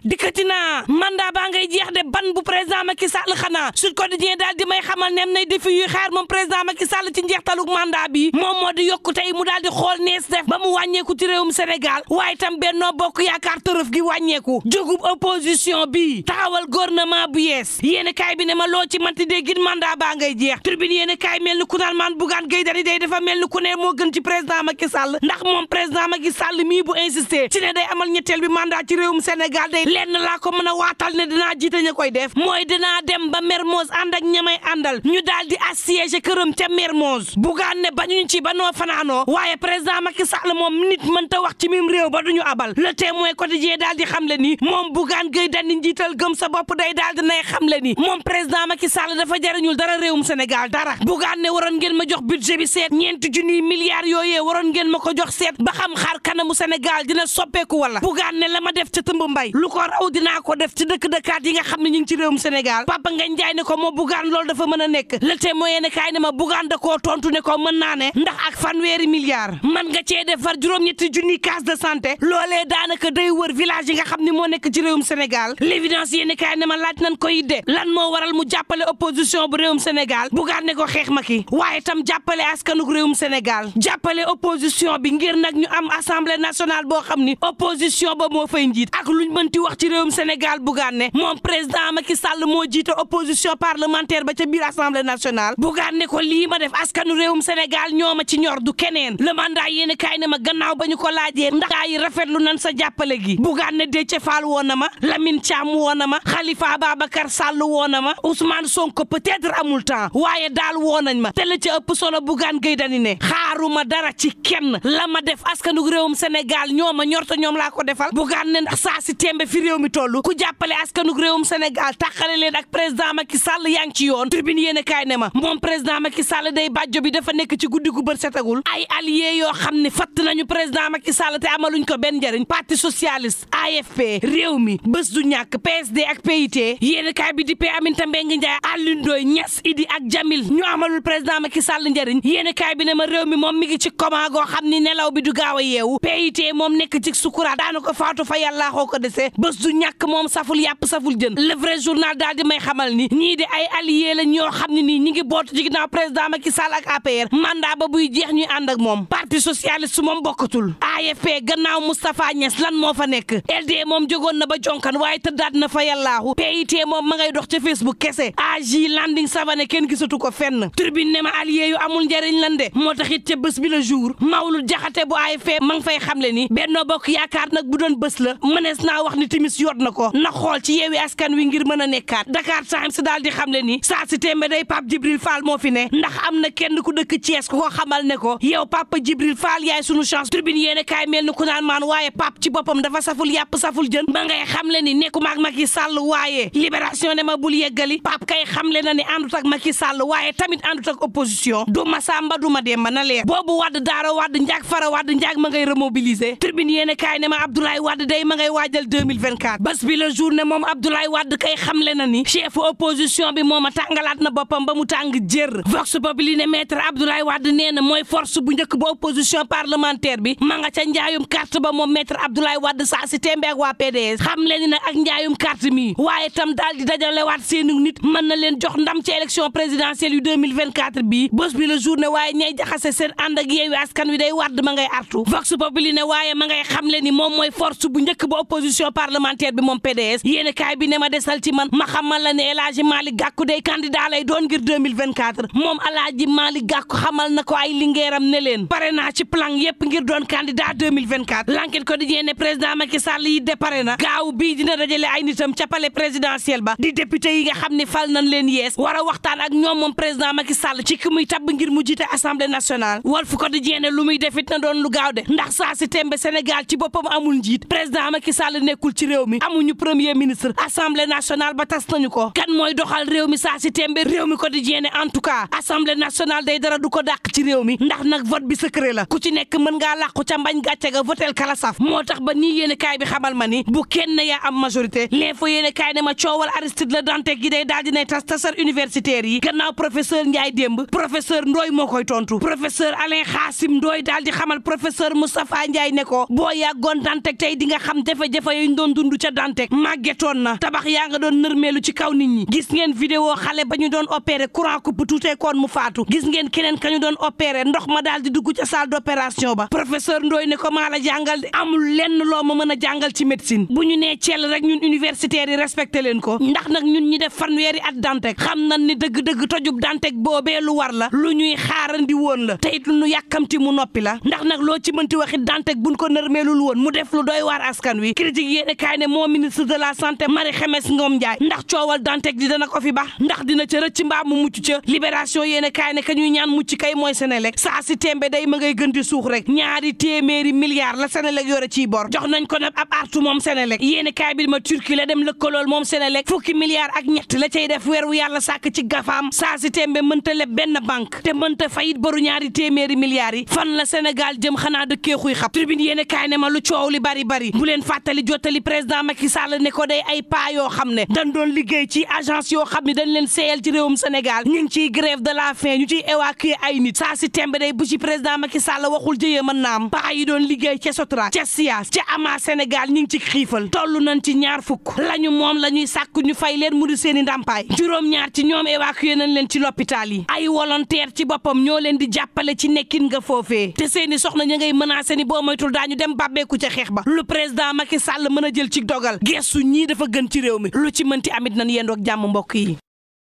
dikkati naa mandat baa ngay jeex de ban bu président Macky Sall xanaa Sud Quotidien daal di may xamal ne am nay défi yuy xaar moom président Macky Sall ci njeextaluk mandat bi moom moo di yokku tey mu daal di xool nees def ba mu wàññeeku ci réewum Sénégal waaye tam Benno Bokk Yaakaar tërëf gi wàññeeku jógub opposition bi taxawal gouvernement bu yees yéen kaay bi ne ma loo ci manti déggit mandat baa ngay jeex Tribune yéen kaay mel ni ku naan maan Bougane Gueye Dany day dafa mel ni ku ne moo gën ci président Macky Sall ndax moom président Macky Sall mii bu insisté ci ne day amal ñetteel bi mandat ci réewum Sénégal day lenn laa ko mën a waatal ne dinaa jiite ña koy def mooy dinaa dem ba Mermoz ànd ak ñamay àndal ñu daal di assiégé këram ca Mermoz Bougane ne bañuñ ci ba noo fanaanoo waaye président Macky Sall moom nit mënta wax ci mim réew ba duñu abal Le Témoin quotidien daal di xamle ni moom Bougane Gueye Dany njiital gëm sa bopp day daal di nay xamle ni moom président Macky Sall dafa jariñul dara réewum Sénégal dara Bougane ne waroon ngeen ma jox budget bi seet ñeenti junniy milliards yooyee waroon ngeen ma ko jox seet ba xam xaar kanamu Sénégal dina soppeeku wala Bougane ne la ma def ca tëmb mbay lu ko raw dinaa ko def ci dëkk-dëkkaat yi nga xam ne ñu ngi ci réewum Sénégal Papa Ngagne Ndiaye ne ko moo Bougane loolu dafa mën a nekk Le Témoin ne kaay ne ma Bougane da koo tontu ne ko mën naa ne ndax ak fanweeri milliards man nga cee defar juróom-ñetti junni case de santé loolee daanaka day wër village yi nga xam ne moo nekk ci réewum Sénégal L'évidence yéen kaay ne ma laaj nañ ko yidde lan moo waral mu jàppale opposition bu réewum Sénégal Bougane ne ko xeex Macky waaye tam jàppale askanug réewum Sénégal jàppale opposition bi ngir nag ñu am assemblée nationale boo xam ni opposition ba moo fay njiit ak luñ mënti wax ci réewum Sénégal Bougane ne moom président Macky Sall moo jiite opposition parlementaire ba ca biir assemblée nationale Bougane ne ko lii ma def askanu réewum Sénégal ñooma ci ñor du keneen le mandat yéen kaay ne ma gannaaw ba ñu ko laajee ndax yi rafetlu nan sa jàppale gi Bougane ne Déthié Fall woo na ma Lamine Thiam woo na ma Khalifa Ababacar Sall woo na ma Ousmane Sonko peut-être amul temps waaye daal woo nañ ma te la ci ëpp solo Bougane Gueye Dany ne xaaruma dara ci kenn la ma def askanu réewum Sénégal ñooma ñor te ñoom laa ko defal Bougane ne ndax saa si tembe fi réew mi toll ku jàppale askanu réewum Sénégal taxale leen ak président Macky Sall yaa ngi ci yoon Tribune yéen kaay ne ma moom président Macky Sall day bàjjo bi dafa nekk ci guddi gu bët setagul ay alliés yoo xam ne fatt nañu président Macky Sall te amaluñ ko benn njëriñ parti socialiste AFP réew mi bés du ñàkk PSD ak PIT yéen kaay bi di P Aminata Mbengue Ndiaye Alioune Ndoye Niass Idi ak Jamil ñu amalul président Macky Sall njëriñ yéen kaay bi ne ma réew mi moom mi ngi ci coma goo xam ni nelaw bi du gaaw a yeewu PIT moom nekk ci sukuraat daanu ko faatu fa yàllaa xoo ko dese bés du ñàkk moom saful yàpp saful jën le vrai journal daal di may xamal ni ñii di ay alliés la ñoo xam ne nii ñi ngi bootu ci ginnaaw président Macky Sall ak APR mandat ba buy jeex ñuy ànd ak moom parti socialiste moom bokkatul AFP gannaaw Moustapha Niass lan moo fa nekk LD moom jógoon na ba jonkan waaye tëddaat na fa yàllaahu PIT moom ma ngay dox ca Facebook kese AJ Landing Savané kenn gisatu ko fenn Tribune ne ma alliés yu amul njëriñ lan de moo tax it ca bés bi le jour Mawlud Jaxate bu AFP ma ngi fay xamle ni Benno Bokk Yaakaar nag bu doon bés la mënees naa wax ni timis yot na ko na xool ci Yewwi Askan Wi ngir mën a nekkaat Dakar Times daal di xamle ni saa si tembe day Pape Djibril Fall moo fi ne ndax am na kenn ku dëkk Thiès ku ko xamal ne ko yow Pape Djibril Fall yaay sunu chance Tribune yéen kaay mel ni ku naan maan waaye Pape ci boppam dafa saful yàpp saful jën ba ngay xamle ni nekkuma ak Macky Sall waaye Libération ne ma bul yeggali Pape kay xamle na ni àndut ak Macky Sall waaye tamit àndut ak opposition du ma Samba du ma Demba na leer boobu Wade Daara Wade Ndiak Fara Wade Ndiak ma ngay remobiliser Tribune yéen kaay ne ma Abdoulaye Wade day ma ngay waajal 2024 bés bi la journée moom Abdoulaye Wade kay xamle na ni chef opposition bi moom a tàngalaat na boppam ba mu tàng jër Vox Populi ne maître Abdoulaye Wade nee na mooy force bu njëkk ba opposition parlementaire bi ma nga ca njaayum carte ba moom maître Abdoulaye Wade saa si tembe ak waa PDS xam leen ni nag ak njaayum carte mi waaye tam daal di dajalewaat seenu nit mën na leen jox ndam ci élection présidentielle yu 2024 bii bés bi la journée waaye ñay jaxase seen ànd ak Yewwi Askan Wi day Wade ma ngay artu Vox Populi ne waaye ma ngay xam le ni moom mooy force bu njëkk ba opposition parlementaire bi moom PDS yéen kaay bi ne ma desal ci man ma xamal la ne El Hadji Malick Gakou day candidat lay doon ngir 2024 moom El Hadji Malick Gakou xamal na ko ay lingeeram ne leen pare naa ci plan yépp ngir doon candidat 2024 L'Enquête Quotidien ne président Macky Sall yi de pare na gaaw bii dina dajale ay nitam ca palais présidentiel ba di député yi nga xam ne fal nañ leen yees war a waxtaan ak ñoom moom président Macky Sall ci ki muy tabb ngir mu jiite assemblée nationale Walf Quotidien ne lu muy defit na doon lu gaaw de ndax saa si tembe Sénégal ci boppam amul njiit président Macky Sall nekkul ci réew mi amuñu premier ministre assemblée nationale ba tas nañu ko kan mooy doxal réew mi saa si tembe réew mi Quotidien ne en tout cas assemblée nationale day dara du ko dàq ci réew mi ndax nag vote bi secret la ku ci nekk mën ngaa làqu ca mbañ gàcce ga votel kala saf moo tax ba nii yéen kaay bi xamal ma ni bu kenn yaa am majorité l'info yéen kaay ne ma coowal Aristide Le Dantec gi day daal dinay tasar universitaire yi gannaaw professeur Ndiaye démb professeur Ndoye moo koy tontu professeur Alain Khassim Ndoye daal di xamal professeur Moustapha Ndiaye ne ko boo yàggoon Dantec tey di nga xam jafe-jafe yuñ doon doon dund ca Dantec màggetoon na tabax yaa nga doon nërmeelu ci kaw nit ñi gis ngeen vidéo xale ba ñu doon opéré courant coupe tuutee koon mu faatu gis ngeen keneen ka ñu doon opéré ndox ma daal di dugg ca salle d'opération ba professeur Ndoye ne ko maa la jàngal de amul lenn loo ma mën a jàngal ci médecine bu ñu nee cell rek ñun universitaires yi respecté leen ko ndax nag ñun ñi def fanweeri at Dantec xam nañ ni dëgg-dëgg tojub Dantec boobee lu war la lu ñuy xaarandi woon la te it lu ñu yàkkamti mu noppi la ndax nag loo ci mënti waxit Dantec buñ ko nërmeelul woon mu def lu doy waar askan wi critique yéene kaay ne moo ministre de la santé Marie Khemesse Ngom Ndiaye ndax coowal Dantec di dana ko fi baax ndax dina ca rëcc mbaa mu mucc ca libération yéene kaay ne ka ñuy ñaan mucc kay mooy Senelec saa si tembe day ma ngay gën di suux rek ñaari téeméeri milliards la Senelec yore ciy bor jox nañ ko nag ab artu moom Senelec yéene kaay bi ma Turquie la dem lëkkalool moom Senelec fukki milliards ak ñett la cay def weer wu yàlla sàkk ci gafaam saa si tembe mënta leb benn banque te mënta fayit boru ñaari téeméeri milliards yi fan la Sénégal jëm xanaa dëkkee xuy xab tribune yéene kaay ne ma lu coow li bari bu leen fàttali jottali président Macky Sall ne ko day ay paa yoo xam ne dañ doon liggéey ci agence yoo xam ne dañ leen seeyal ci réewum Sénégal ñu ngi ciy grève de la faim ñu ciy évacuer ay nit saa si tembe day bu ci président Macky Sall waxul jëyee mën na am paa yi doon liggéey ca Sotra ca Sias ca Ama Sénégal ñu ngi ci xiifal toll nañ ci ñaar fukk lañu moom la ñuy sàkku ñu fay leen mu di seeni ndàmpaay juróom-ñaar ci ñoom évacuer nañ leen ci l'hôpital yi ay volontaire ci boppam ñoo leen di jàppale ci nekkin nga foofee te seeni soxna ña ngay menacé ni boo moytul daañu dem bàbbeeku ca xeex ba lu président Macky Sall mën a jël ci dogal gestu ñii dafa gën ci réew mi lu ci mënti amit nañ yendoo ak jàmm mbokk yi